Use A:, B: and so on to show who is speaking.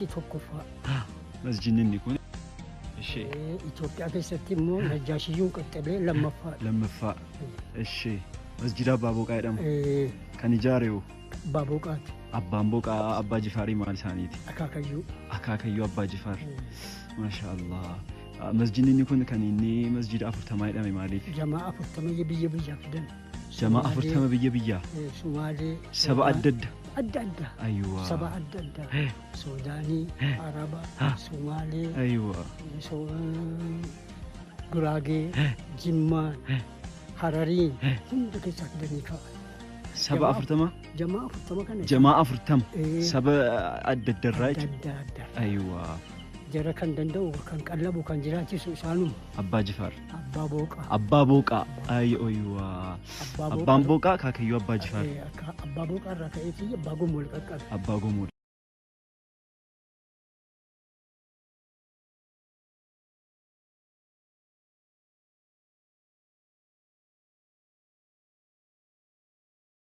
A: Tokkoffaa.
B: Masjidni inni kun. Ishee.
A: Itoophiyaa keessatti immoo Najjaashiyyuun qaxxalee lammaffaa.
B: Lammaffaa. Ishee. Masjida Abbaa Booqaa jedhama. Kan ijaare hoo?
A: Abbaa Booqaati.
B: Abbaan Booqaa Abbaa Jifaarii maal isaaniiti?
A: Akaakayyuu.
B: Akaakayyuu Abbaa Jifaar. Maasha Allah. Masjidni inni kun kan inni masjida 40 jedhame maaliif?
A: Jamaa 40 biyya biyyaa fidan.
B: Jamaa 40 biyya biyyaa.
A: Sumaalee.
B: Saba adda adda.
A: Adda addaa.
B: Ayiwaa.
A: Saba adda addaa. Suudaanii, Araba, Sumaalee,
B: Ayiwaa.
A: Guraagee, Jimmaa, Hararii hunda keessaa fidanii kaa'an.
B: Saba 40?
A: Jamaa 40 kana.
B: Jamaa 40. Saba adda addarraa
A: Adda
B: jechuudha.
A: adda adda.
B: Ayiwaa.
A: Jara kan danda'u, kan qallabu, kan jiraachisu isaanuma.
B: Abbaa Jifaar.
A: Abbaa Booqaa.
B: Abbaa Booqaa. Ayiwaa.
A: Abbaa
B: Abbaan Booqaa akaakayyuu Abbaa Jifaar.
A: Abbaa Booqaa irraa ka'eetii Abbaa Gomol qaqqabe.
B: Abbaa Gomol.